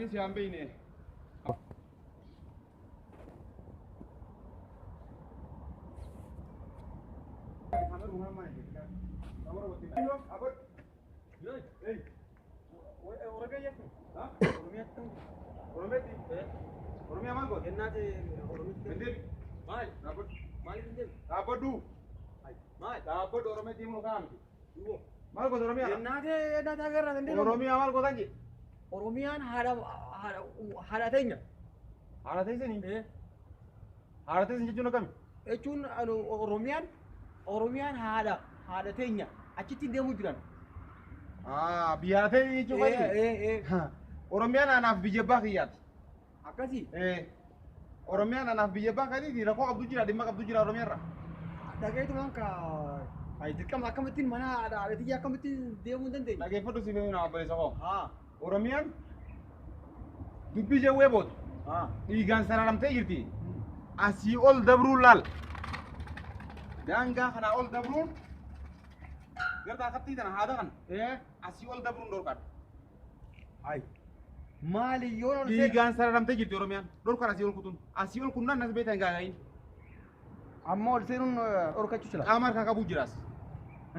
Anis yaan beeyne. Oromiyaa maal goote? Maal? Dhaabbadhu. Maal hin deemu? Dhaabbadhu. Maal? Dhaabbadhu Oromiyaa deemuu kana miti. Maal goote Oromiyaa? Yennaatee yennaatee agarraa hin deemu. Oromiyaa maal gootan jee? Oromiyaan haadha haadha teenya. Haadha teessanii? Haadha teessan jechuun akkami? Jechuun Oromiyaan Oromiyaan haadha haadha teenya achitti deemuu jiran. Biyya haadha teessanii jechuun fayyadu. Oromiyaan anaaf biyya abbaa kiyyaati. Akkasii. Oromiyaan anaaf biyya abbaa kiyyaati rakkoo qabdu jira dhimma qabdu jira Oromiyaarra. Dhagayeetumaan ka dirqama akkamittiin mana haadha haadha tiyya akkamittiin deemuu hin dandeenye. Dhageeffadhu si fe'uu nama obboleessa koo. Oromiyaan dubbii jawwee booda dhiigaan sararamtee jirti. Asii ol dabruun laal. Daangaa kanaa ol dabruun gartaa kattii tana haada kana asii ol dabruun dhorkaadha. Maali yoo ol seen Dhiigaan sararamtee jirti Oromiyaan. Dhorkaan asii ol kutuun. Asii ol kunnaan as beektan gaaga'iin. Amma ol seenuun dhorkachuu jira. Qaama harkaa qabuu jiraas.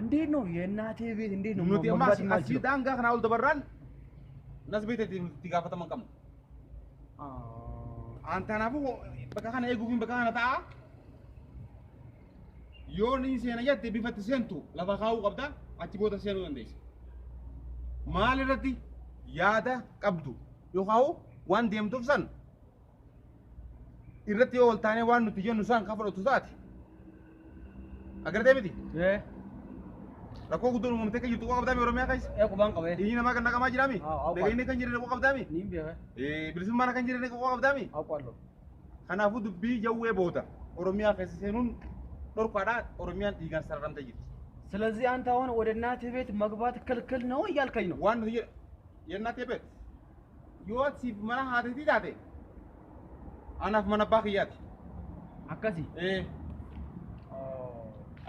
እንዴት ነው የእናቴ ቤት እንዴት ነው Nuti amma መግባት asii የማልችለው? daangaa kanaa ol dabarraan nas beektan itti gaafataman qabna. An kanaafuu bakka kana eeguuf bakka kana ta'a. Yoo ni seena jette bifa itti seentu lafa kaa'uu qabda achi booda seenuu dandeessa. Maal irratti yaada qabdu yookaan waan deemtuuf san irratti yoo ol taanee waan nuti jennu san kan fudhatu taate. Agartee miti? Rakkoo guddoon uumamtee kan jirtu qabdaami Oromiyaa keessa. Qubaan qabee. Dhiigni namaa kan naqamaa jiraami? Haa, Nageenyi kan jiran qabdaami? Niin beeka. Bilisummaan kan jiran qabdaami? Awwaallo. Kanaafuu dubbii jawwee booda Oromiyaa keessa seenuun dhorkaadha. Oromiyaan dhiigaan sararamtee jirti. ስለዚህ አንተ አሁን ወደ እናትህ ቤት መግባት ክልክል ነው እያልከኝ ነው? Waan nuti የእናቴ ቤት yoo siif mana haatiitii taate anaaf mana abbaa kiyyaati. Akkasii.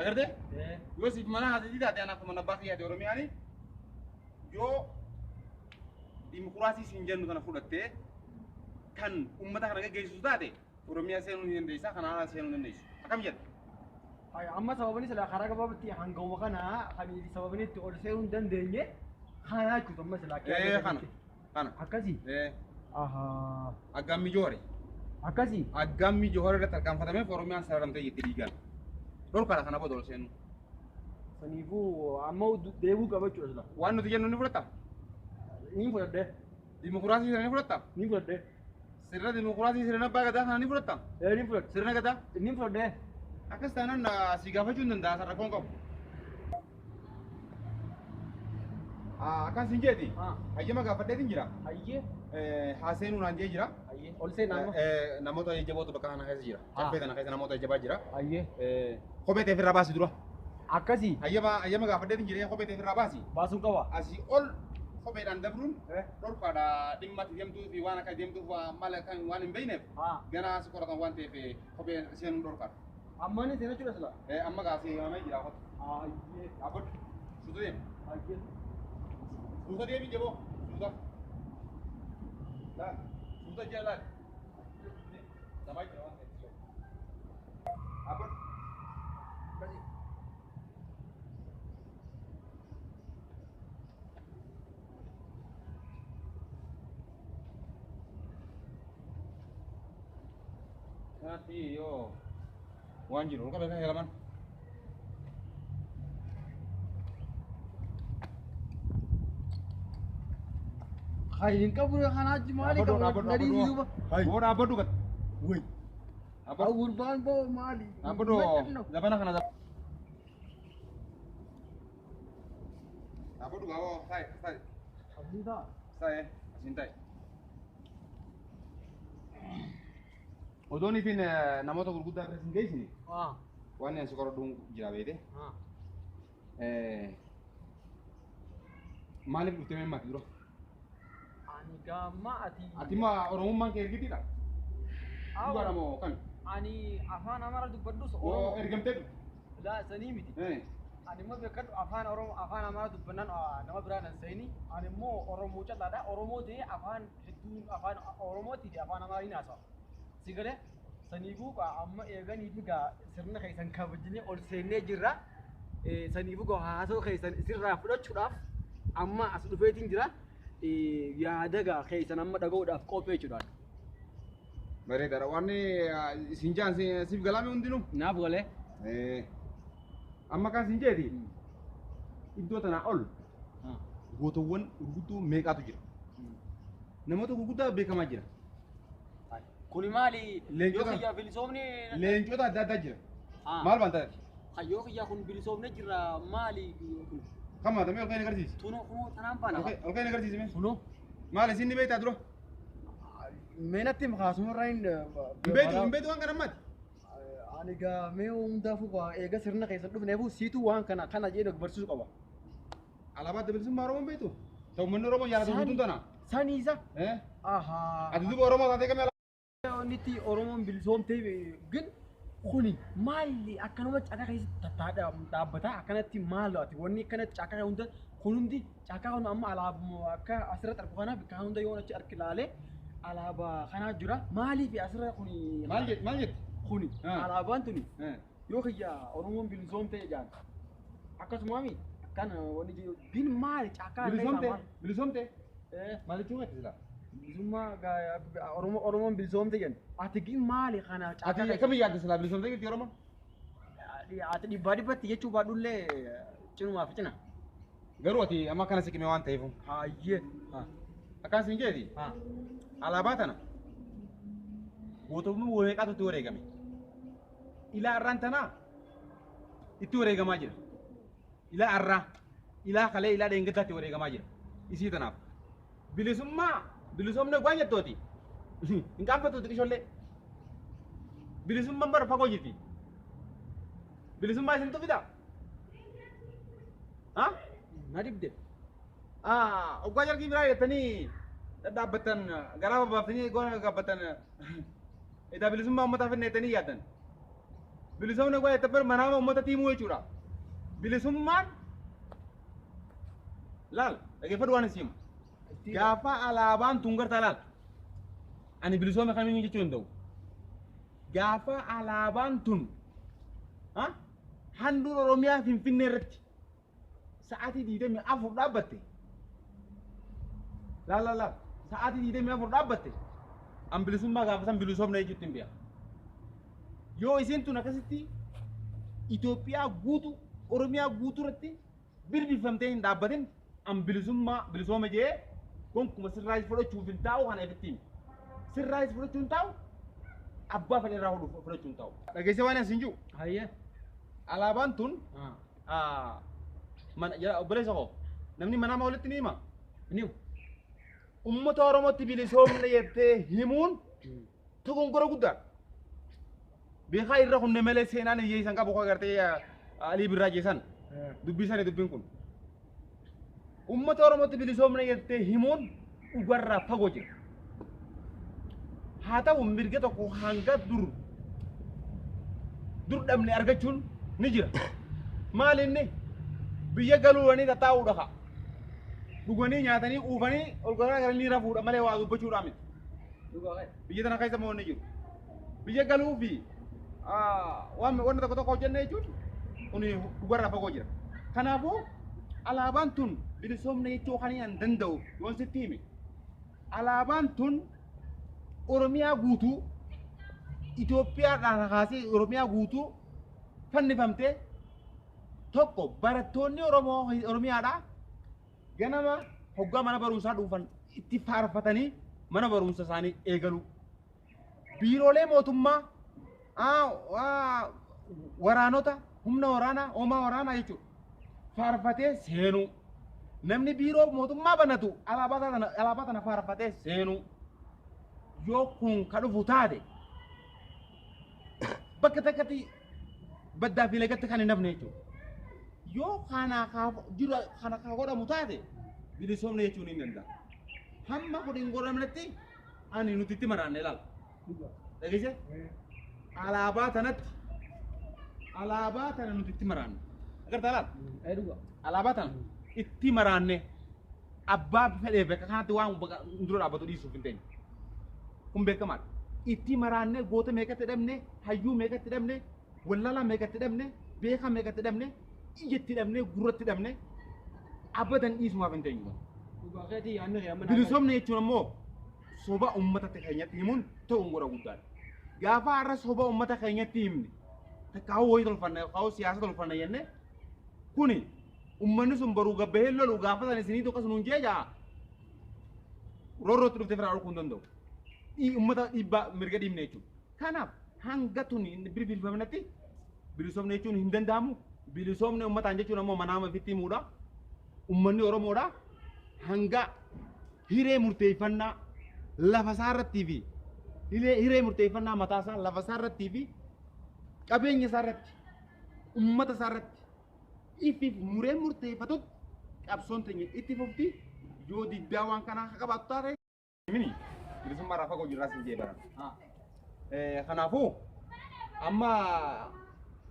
Agartee? Yoo siif mana haatiitii taate anaaf mana abbaa kiyyaati Oromiyaani yoo dimokiraasii siin jennu kana fudhattee kan uummata kana gaggeessisu taate Oromiyaa seenuu ni dandeessa kana alaa seenuu ni dandeessu. Akkam jedha? Amma sababni silaa karaa gabaabatti hangawwa kana kan sababni itti ol seenuu hin dandeenye kana jechuudha amma silaa. Kana. Kana. Akkasii. Aggaammi Joore. Akkasii. Aggaammi Joore irratti tarkaanfatameef Oromiyaan sararamtee jirti dhiigaan. Dhorkaadha kana booda ol seenuu. Saniifuu amma deebuu qaba jechuudha silaa. Waan nuti jennu ni fudhatta? Ni fudhadhee. Dimokiraasii sirna ni fudhatta? Ni fudhadhee. Sirna dimokiraasii sirna abbaa gadaa kana ni fudhatta? Ni fudhadhe. Sirna gadaa? Ni fudhadhee. Akkas taanaan si gaafachuu hin danda'a san rakkoon qabu. Akkas hin jeeti. Hayyama gaafadheetiin jira. Hayyee. Haaseenuu naan jee jira. Hayyee. Ol seenaa amma. Namoota jajjabootu bakka kana keessa jira. Caffee kana keessa namoota jajjabaa jira. Hayyee. Kophee ta'e ofirraa baasi dura. Akkasii. Hayyama gaafadheetiin jira kophee ta'e ofirraa baasi. Baasuun qaba. Asii ol kopheedhaan dabruun dhorkaadha dhimma ati deemtuu fi waan akka deemtuuf mala kan waan hin beekneef ganaa si qoratan waan ta'eef kophee seenuun dhorkaadha. Amma ni seena jechuudha silaa. Amma gaasee himamee jira qotu. Hayyee. Dhaabbadhu. Suuta deemi. Hayyee. Suuta deemi jaboo. Suuta. Laal. Suuta jala laal. Namaa jira waan ta'eef. Dhaabbadhu. Akkasii. Kanatti yoo waan jiru ol qabee kan helaman. Hay hin qabu kanaa achi maali qabu? Nadii duuba. Boo dhaabbadhu gat. Way. Gurbaan boo maali? Dhaabbadhu zabana kana. Dhaabbadhu gaaboo taa'e taa'e. Abdii ta'a. Taa'e asiin taa'e. Odoon ifin namoota gurguddaa irra sin geessine waan ani si qoradhuun jira beekte. Maaliif dhuftee mee mati dura? Ani gaamma ati. Ati ma Oromummaan kee ergitiidha? Dhugaadha moo kami? Ani afaan Amaaraa dubbadhus Oromoo. Ergamtee dhufte? Laa sanii miti. Ani immoo beekadhu afaan Oromoo afaan Amaaraa dubbannaan nama biraan hin seeni. Ani immoo Oromoo callaadha. Oromoo ta'ee afaan hedduun afaan Oromootii fi afaan Amaaraa hin haasa'a. Si galee saniifuu amma eeganii fi gaa sirna keessan kabajnee ol seennee jirra. Saniifuu gaa haasoo keessan isirraa fudhachuudhaaf amma as dhufeetiin jira. Yaada gaa keessan amma dhaga'uudhaaf qophee jechuudha. Bareedaadha. Waan isin jaan siif galaame hundinuu. Naaf galee. Amma kan isin jeeti iddoo tanaa ol gootawwan gurguddoo meeqaatu jira. Namoota gurguddaa beekamaa jira. Kuni maali? Leencota. Yoo kiyyaa bilisoomni. Leencota adda addaa jira. Maal baanta taati? Yoo kiyyaa kun bilisoomne jira maali kun? Kam maatamee ol kan agarsiisi? Tunoo kunoo tanaan baana. Ol kan agarsiisi mee? Kunoo. Maal isin ni beektaa dura? Meenatti kaasuma hin. Hin beektu waan kana ammaati? Ani gaa mee hundaafuu gaa eega sirna keessa dhufneefu siitu waan kana kana jedhu barsiisuu qaba. Alaabaa adda bilisummaa Oromoo hin beektu? Ta'u uummanni Oromoo jaalatu guutuun tana. Saniisa. Eh? Ahaa. Ati duuba Oromoo taatee kamii Wanni Oromoon bilisoomtee gin kuni maali akkanuma caakaa keessatti dhaabbataa akkanatti maal ati wanni akkanatti caakaa hunda kun hundi caakaa kun amma alaabuma akka asirratti argu kana bakka hunda yoo achi arki ilaalee alaabaa kanaa jira maaliif asirra kuni Maal jetti? Maal jetti? Kuni alaabaan tuni Eh. yoo kiyya Oromoon bilisoomtee jedhan akkasumaami akkana wanni jiru gin maali caakaa Bilisoomte? Bilisoomte? Maal jechuun keetti silaa? Bilisummaa Oromoo Oromoon bilisoomte jedhan ati gin maali kana Ati caakaa akkamii yaadda silaa bilisoomte jirti Oromoon? Ati dhibbaa dhibbatti jechuu baadhullee cinumaaf cina. Garuu ati amma akkana siqime waan ta'eef. Hayyee. Akkaan isin jeeti? Alaabaa tana gootonni meeqaatu itti wareegame? Ilaa har'aan tanaa itti wareegamaa jira. Ilaa har'aa, ilaa kalee, ilaa dheengaddaa itti wareegamaa jira. Isii tanaaf. Bilisummaa, bilisoomne waan jettooti. Hin qaanfattu xiqqishollee. Bilisummaan bara fagoo jirti. Bilisummaa isintu fida? Ha? Na dhibde. Oggaa jargii biraa jettanii dhadhaabbattan garaa babaaftanii goona gaabbattan edaa bilisummaa uummataa fidne jettanii yaaddan. Bilisoomni oggaa jettan bara manaama uummata tiimuu jechuudha. Bilisummaan laal dhaggeeffadhu waan isin himu. Gaafa alaabaan tun gartaa laal. Ani bilisoome kamiyyuu jechuu hin danda'u. Gaafa alaabaan tun handhuura Oromiyaa Finfinnee irratti sa'aatii 24 dhaabbatte. Laal laal laal sa'aatii 24 dhaabbatte. An bilisummaa gaafa san bilisoomna jechuutti hin beeka. Yoo isiin tun akkasitti Itoophiyaa guutuu Oromiyaa guutuu irratti birbifamtee hin dhaabbatin an bilisummaa bilisoome jee gonkuma sirraayis fudhachuuf hin taa'u kana ifitti himi. Sirraayis fudhachuu hin taa'u abbaa fedhe irraa fudhachuu hin taa'u. Dhageessee waan isin jiru Hayyee. alaabaan tun mana jala obboleessa koo namni manaa walitti ni hima. Ni. Uummata Oromootti bilisoomne jettee himuun dogongora guddaadha. Beekaa irra kunne malee seenaan hiyyeessan qabu koo agartee Alii Birraa jeessan dubbii sani dubbiin kun. Uummata Oromootti bilisoomne jettee himuun dhugarraa fagoo jira. Haa ta'u mirga tokko hanga dur dur dhabne argachuun ni jira. Maal inni biyya galuudhanii tattaa'uudha kaa. Dhuganii nyaatanii quufanii ol galanii rafuudha malee waa dubbachuudhaa miti. Biyya tana keessa mo'onni jiru. Biyya galuu fi waan wanta tokko tokko hojjenne jechuun kun dhugarraa fagoo jira. Kanaafuu alaabaan tun bilisoomne jechuu kan hin danda'u yoon sitti hime. Alaabaan tun Oromiyaa guutuu Itoophiyaadhaan kaasee Oromiyaa guutuu fannifamtee tokko barattoonni Oromoo Oromiyaadhaa ganama hoggaa mana barumsaa dhuunfan itti faarfatanii mana barumsa isaanii eegalu. Biiroolee mootummaa waraanota humna waraanaa hoomaa waraanaa jechuudha. Faarfatee seenuu. Namni biiroo mootummaa banatu alaabaa tana faarfatee seenuu. Yoo kun ka dhufu taate bakka takkatti baddaa fi lagatti kan hin hafne jechuudha. Yoo kana jiru kana kaa godhamu taate bilisoomne jechuun hin danda'amu. Hamma kun hin godhamnetti ani nuti itti maraanne ilaala. Dhageesse? Alaabaa tanatti alaabaa tana nuti itti maraanne. Agartaa laal? Ee dhuga. Alaabaa tana itti maraanne abbaa fedhee bakka kanatti waan dura dhaabbatu dhiisuuf hin teenye. Kun beekamaadha. Itti maraanne goota meeqatti dhabne, hayyuu meeqatti dhabne, wallaalaa meeqatti dhabne, beekaa meeqatti dhabne, ijatti dhabne, gurratti dhabne abadan dhiisumaaf hin teenyu. Dhugaa keetii yaadni kee amma. Bilisoomne jechuun ammoo soba uummata keenyatti himuun ta'uun godha guddaadha. Gaafa har'a soba uummata keenyatti himne takkaa'uu wayii tolfanna yookaan siyaasa tolfanna jenne kuni uummanni sun boruu gabbahee lolu gaafa sana isinii tokko sunuun jee jaa roorrootti dhuftee firaa dhorkuu hin danda'u. Uummata dhiibbaa mirga dhiibne jechuudha. Kanaaf hanga tuni birbirfamnetti bilisoomne jechuun hin danda'amu. Bilisoomne uummataan jechuun ammoo manaama ofitti himuudha. Uummanni Oromoodha. Hanga hiree murteeffannaa lafa isaa irrattii fi hiree murteeffannaa mataa isaa lafa isaa irrattii fi qabeenya isaa irratti uummata isaa irratti ifiif muree murteeffatutti qabsoon teenya itti fufti yoo diddaa waan kanaa akka qabaattu taate. Mini bilisummaa irraa fagoo jirraa siin jee baran. Kanaafuu amma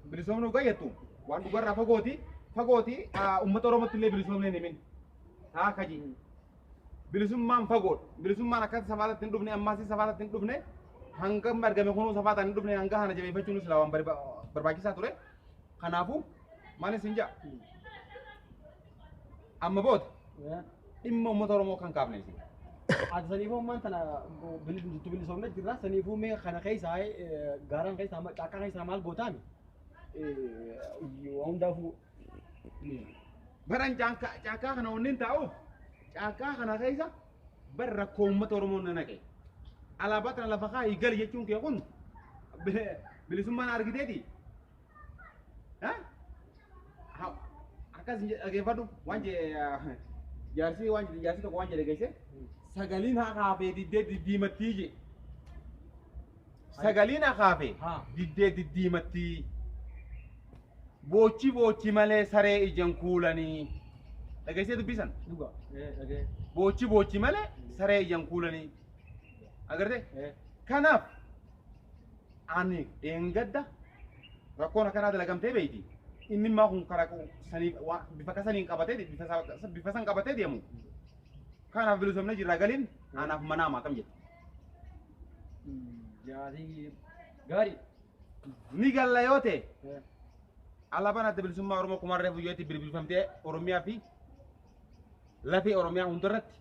bilisoomni dhugaa jettu waan dhugaa irraa fagooti fagooti uummata Oromootti illee bilisoomni hin himin. Haa kaji. Bilisummaan fagoodha. Bilisummaan akka safaatatti hin dhufne ammaas safaatatti hin dhufne hanga argame kunuu safaataan hin dhufne hanga kana jabeeffachuun silaa waan barbaachisaa ture. Kanaafuu maal isin jaa? Amma booda dhimma uummata Oromoo kan kaafne isin. Ati saniifuu ammaan tana bilisoomne jirra. Saniifuu mee kana keessaa gaaraan keessaa caakkaa keessaa maal gootaami? Waa hundaafuu. Baran caakkaa kana wanni taa'uuf caakkaa kana keessa bar rakkoo uummata Oromoo na naqe. Alaabaa kana lafa kaayii gali jechuun kee kun bilisummaan argiteeti. Akkas dhaggeeffadhu waan jaarsi waan jaarsi tokko waan jedhe geesse sagaliin hakaafee diddee diddiimattii je. Sagaliin hakaafee diddee diddiimattii. Boochi boochi malee saree ijaan kuulanii. Dhageessee dubbisan? Dhuga. Dhagee. Boochi boochi malee saree ijaan kuulanii. Agartee? Kanaaf ani dheengadda rakkoon akkanaa dalagamtee beeyti. Inni immoo kun karaa saniif bifa kasaniin qabatee bifa san qabatee deemu. Kanaaf bilisoomne jirra galiin anaaf manaa akkam jette. Jaarii gaarii. Ni galla yoo ta'e alaabaan adda bilisummaa Oromoo kumarree fuyyeetti bilbilfamtee Oromiyaa fi lafee Oromiyaa hundarratti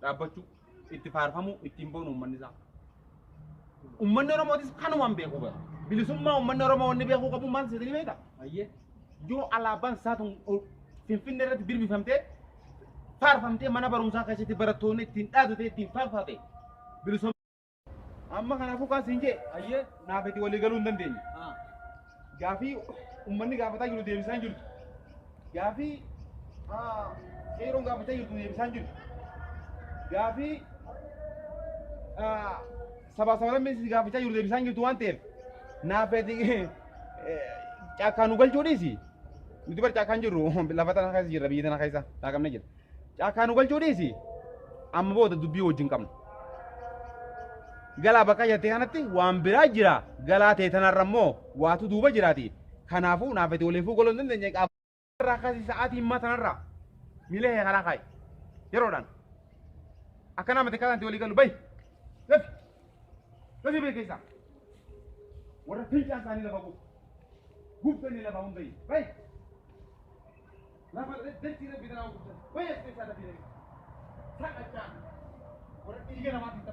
dhaabbachuu itti faarfamuu ittiin boonu uummanni isaa. Uummanni Oromootis kanumaan beekuu bara. Bilisummaa uummanni Oromoo wanni beekuu qabu maal seetanii beektaa? Ayyee. Yoo alaabaan isaa tun Finfinnee irratti birbifamtee faarfamtee mana barumsaa keessatti barattoonni ittiin dhaadate ittiin faarfate bilisummaa. Amma kanaafuu kaas hin jee Ayyee. naaf itti walii galuu hin dandeenye. Gaafii uummanni gaafataa jiru deebisaa hin jirtu. Gaafii qeeroon gaafachaa jirtu deebisaa hin jirtu. Gaafii sabaa sablammiin gaafachaa jiru deebisaa hin jirtu waan ta'eef naaf itti caakkaa nu galchuu dhiisi. Nuti bar caakkaan jirru lafa tana keessa jirra biyya tana keessa daaqamne jira. Caakkaa nu galchuu dhiisi. Amma booda dubbii wajjin qabna. Galaa bakka jettee kanatti waan biraa jira. Galaa ta'e tanarra immoo waatu duuba jiraati. Kanaafuu naaf itti waliifuu galuu hin dandeenye qaama. Irraa akkasii sa'aatii himmaa tanarraa miila kee karaa kaa'i. Yeroodhaan. Akka nama xiqqaa kanatti walii galu bahi. Lafi. Lafi bee keessaa. Warra fincaan isaanii lafa gubu. Gubtanii lafa hundayi. Bahi. Lafa dachii rabbi tanaa gubtan. Bahi as keessaa dafii dafii. Saqachaa. Warra dhiiga namaatiin